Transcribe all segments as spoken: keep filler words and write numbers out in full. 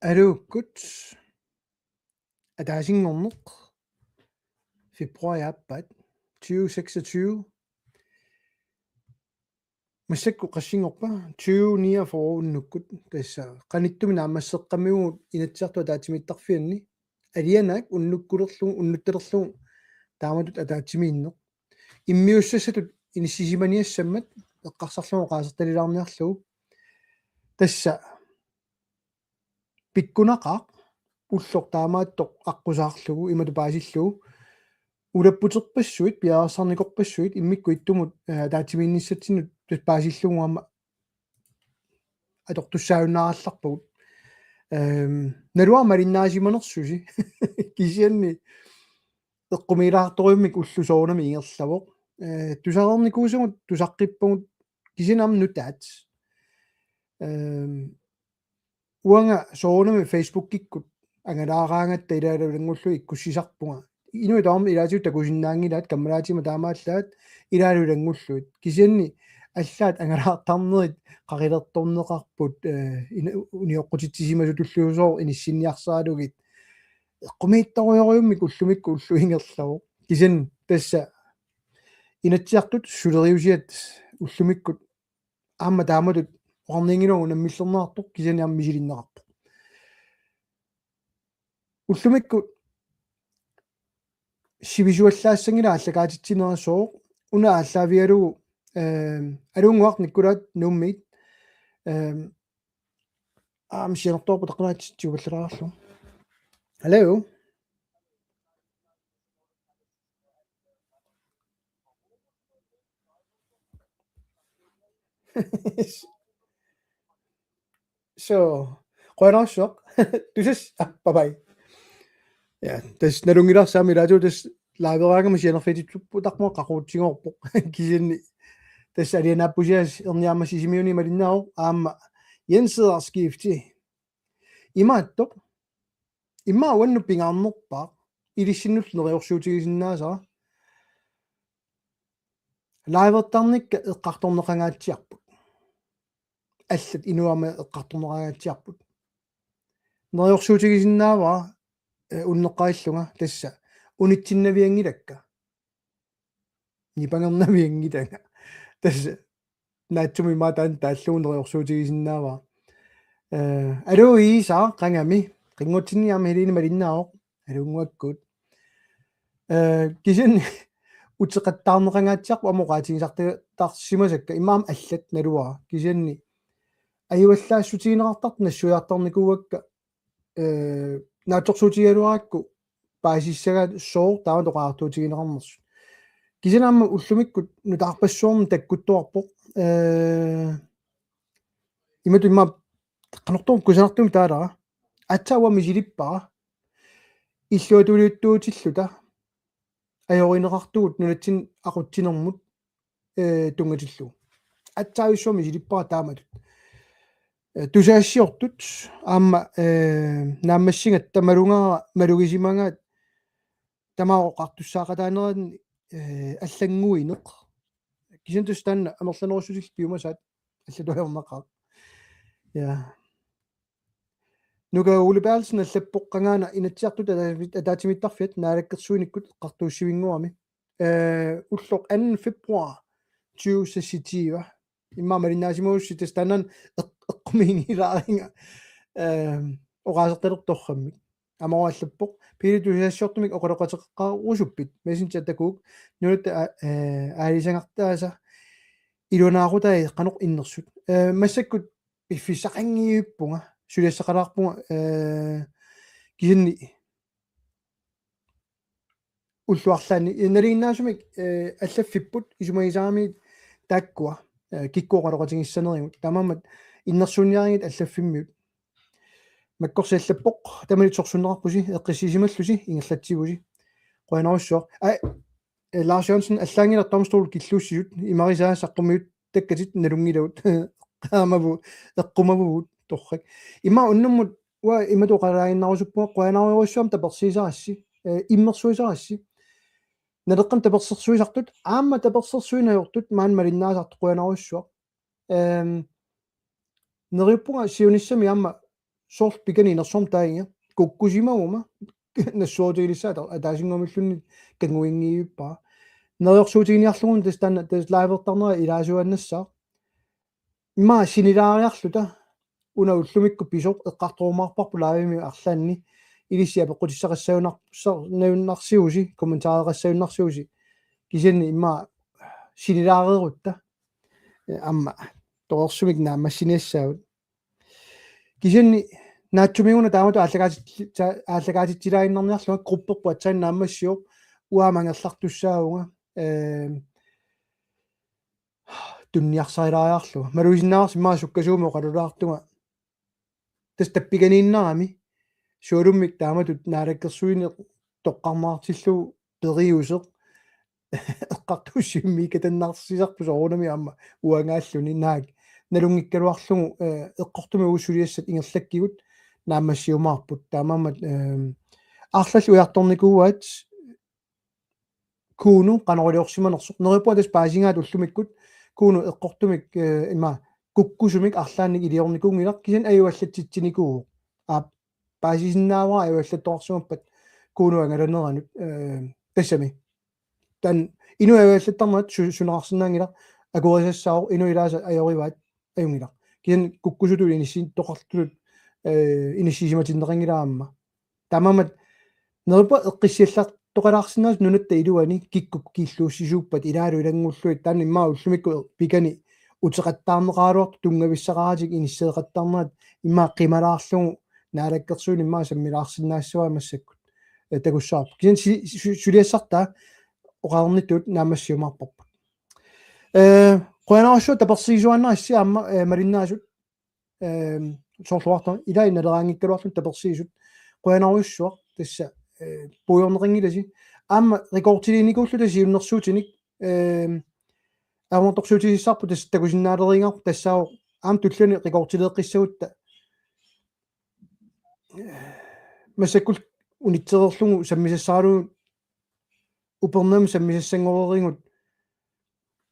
Aluukkut ataasinngorneq februaarip aappaat tyve seksogtyve. Massakkut qassinngorpa? Tyve niogfyrre unnukkut, tassa qanittumi naammasseqqammivugut Inatsisartut ataatsimiittarfianni. Alianaak unnukkulerlugu, unnuttalerlugu taamatut ataatsimiinneq. Immiussassatut inissisimaniassammat eqqarsarlugu oqaasertalilaarniarlugu. Tassa pikkunaqaaq ulloq taamaattoq aqqusaarlugu imatut paasillugu. Ulapputerpassuit, piareersarnikorpassuit immikkut ittumut, eh, ataatsimiinnissatsinnut tassa paasillugu aamma atortussaajunnaarallarpagut. Ehm, naluara malinnaasimanersusi. Kisianni eqqumiilaartorujummik ulloq soorunami ingerlavoq. Eh, tusareernikuusagut tusaqqippagut kisianni aamma nutaat. Ehm, uanga soorunami Facebookikkut angalaaraangatta ilaalu ilanngullugit ikkussisarpunga. Inuit tamarmik ilaatigut takusinnaanngilaat, kammalaatima taamaallaat ilaalu ilanngullugit. Kisianni allaat angalaartarnerit qaqilertorneqarput, eh, ina-, unioqqutitsisimasutulluusooq inissinniarsaralugit. Eqqumiitsorujorujummik ullumikkut ulloq ingerlavoq. Kisianni tassa Inatsisartut suleriusiat ullumikkut aamma taamatut oqarnianngilagut unammillerneqartoq kisianni aamma misilinneqarpoq. Ullumikkut sivisuallaassanngilaq aallakaatitsineq sooq una aallaavigalugu, ehm, Aluunnguaq Nikkulaat Nuummiit, ehm, aamma sianertoorpoq taqqanaatsitsiupallaarlu. Hello? So, qujanarsuaq. Tusass, ah, bye bye. Ja, tassa nalunngilarsi aamma ilaatigut tassa live-raangama sianerfititsipputarpunga qaqugutsigoorpoq. Kisianni tassa alianaappusiaas erniaamma Sisimiuni malinnaavoq aamma Jens Skifte. Imaattoq. Immaqa uannut pingaarnerpaaq ilissinnullu neriorsuutigisinnaasara. Live-ertarnikka eqqartorneqangaatsiarput. Allat inuamik eqqartorneqangaatsiarput. Neriorsuutigisinnaavara, eh, unneqqarillunga tassa unitsinnavianngilakka. Nipangernavianngilanga. Tassa naatsumik imaattoq taallugu neriorsuutigisinnaavara. Eh, aluu Iisaaq qangami, qinngutsinni aamma Helene malinnaavoq, Aluunnguakkut. Eh, kisianni uteqattaarneqangaatsiarput aamma oqaatigisarta-, -tarsimasakka immaqa aamma allat naluara. Kisianni ajuallaassutigineqartartut nassuiartarnikuuakka, eh, naatsorsuutigigaluarakku paasissagaat sooq taama oqariartuutigineqarnersut. Kisianni aamma ullumikkut nutaarpassuarnik takkuttuarpoq, eh, imatut immaqa qanortoq kusanartumik taalara. Aatsaat uanga misilippara. Illuatungiliuttuutilluta ajorineqartugut nunatsinni aqutsinermut, eh, tunngatillugu. Aatsaavissuaq misilippara taamatut. Eh, tusagassiortut aamma, eh, naammassigatta malugaara malugisimagaat tamaat oqartussaaqataaneranni, eh, allannguineq. Kisianni tassa taanna amerlanerussutillit piumasaat allatut ajornaqaaq. Ja. Nuka Ole Berthelsen allappoq qangaana Inatsisartut ata-, ataatsimiittarfiat naalakkersuinikkut eqqartuussivinngorami. Eh, ulloq anden februar tyve seksogtyve. Immaqa malinnaasimagussi tassa taanna eq-, eqqumiigilaariga, eh, oqaasertalertorrammik. Amara allappoq. Pele tusagassiortumik oqaloqateqaqqaarusuppit. Messenger takuuk. Nunatta a-, eh, aalisagartaasa iluanaaqutai qanoq innersut. Eh, massakkut piffissaqanngivippunga, suliassaqalaarpunga, eh, kisianni ullut arlaanni, eh, nalinginnaasumik, eh, allaffipput isumagisaramiit taakkua, eh, kikkut oqaloqatigissanerigut. Taamaammat innersuunniarigit allaffimmiut. Makkorsi allappoq, tamanit sorsunneqarpusi, eqqissisimallusi, ingerlatsivusi. Qujanarsuaq. Ai, eh, Lars Jørgensen, allaanngilaq domstol killuussisut, imarisaa saqqummiuttakkatit nalunngilagut. Qaamavu, eqqumavugut, torrak. Immaqa unnummut, uanga imatut oqalaaginnarusuppunga, qujanarujussuaq aamma tapersiisarassi, eh, immersuisarassi. Naleqqamik tapersersuisartut, aamma tapersersuineq ajortut, maani malinnaasartut qujanarujussuaq. Ehm, neriuppunga siunissami aamma soorlu pikani inersorneq taagiga kukkusimaguma nassuerutigilissaat ataasinnguamilluunniit kannguinngivippara. Neriorsuutiginiarlugu tassa taanna tassa livertarnera ilaasuannassaaq. Immaqa sinilaariarluta una ullumikkut pisoq eqqartorumaarparput livemi arlaanni ilissi apeqqutissaqassagunarsiusi, kommentareqassagunarsiusi, kisianni immaqa sinilaareerutta. Eh, aamma torersumik naammassiniassaagut. Kisianni naatsumiguna taamatut aallakaatit-, ta-, aallakaatitsilaaginnarniarlunga grupperput aatsaat naammassivoq, uanga angerlartussaavunga, eh, tunniarsarilaariarlunga. Malugisinnaasarsi immaqa sukkasuumik oqalulaartunga. Tassa tappikaniinnarami sualummik taamatut naalakkersuineq toqqarneqartillugu periuseq eqqartuussivimmikkatannarsisarpoq soorunami aamma uangaalluni naak nalunngikkaluarlugu, eh, eqqortumik uagut suliassat ingerlakkigut naammassiumaarput. Taamaammat, eh, arlallit ujartornikuuaat Kuno qanoq iliorsimanersoq. Neriuppunga tassa paasigaat ullumikkut Kuno eqqortumik, eh, ima kukkusumik arlaannik iliornikuunngilaq kisianni ajuallatsitsinikuuvoq. Aap, paasisinnaavara ajuallattoqarsimappat Kuno angalaneranut, eh, tassami. Taanna inuk ajuallattarnerat su-, suneqarsinnaanngilaq, akuerisassaavoq, inuk ilaasa ajorivaat ajunngilaq. Kisianni kukkusutut inissittoqartutut, eh, inissisimatinneqanngilaq aamma. Taamaammat neriuppunga eqqissiallartoqalaarsinnaasut nunatta iluani kikkut kiilluussisuuppat ilaalu ilanngullugit taanna immaqa ullumikkut pikani uteqattaarneqaraluartut tunngavissaqaratik inisseeqattaarnerat immaqa qimalaarlugu naalakkersuineq immaqa sammilaarsinnaassavaa massakkut, eh, takussavarput. Kisianni si-, su-, suliassartaa oqarnittut naammassiumaarparput. Eh, qujanarsuaq tapersiisuaannarassi aamma, eh, malinnaasut, eh, soorluartoq ilai naleraanngikkaluarluni tapersiisut. Qujanarsuaq tassa, eh, puigorneqanngilasi. Aamma rekordiliinikuulluta siunnersuutinik, eh, aamortorsuutigissavarput tassa takusinnaaleriinnarput tassaavoq aamma tulliani rekordileeqqissagutta massakkut unitsereerlugu sammisassaralugu upernavimmi sammisassanngoreerigut.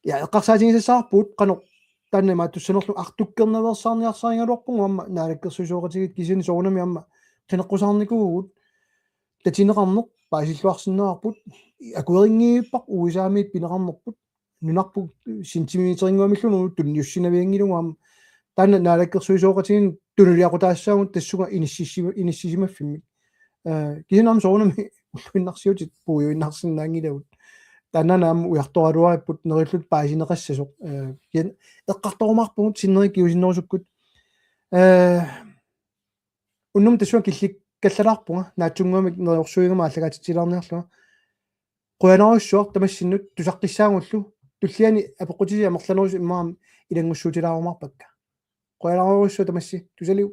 Ja, eqqarsaatigisassarput qanoq taanna imaattussanerlugu artukkernaveersaarniarsarigaluarpugut aamma naalakkersuisooqatigiit kisianni soorunami aamma qineqqusaarnikuuvugut tatineqarneq paasilluarsinnaavarput akuerinngivippara U S A-miit pineqarnerput nunarput centimeterinnguamilluunniit tunniussinavianngilagut aamma taanna naalakkersuisooqatigiinni tunuliaqutaassaagut tassunga inississima-, inissisimaffimmi. Eh, kisianni aamma soorunami ulluinnarsiutit puiuinnarsinnaanngilagut. Taanna aamma ujartoraluaripput neriulluta paasineqassasoq. Eh, kisianni eqqartorumaarpugut sinneri kingusinnerusukkut. Eh, unnummut tassunga killikkallalaarpunga, naatsunnguamik neriorsuigama aallakaatitsilaarniarlunga. Qujanarsuaq tamassinnut tusaqqissaagullu, tulliani apeqqutisi amerlanerusut immaqa ilanngussuutilaarumaarpakka. Qujanarsuaq tamassi, tusaliu.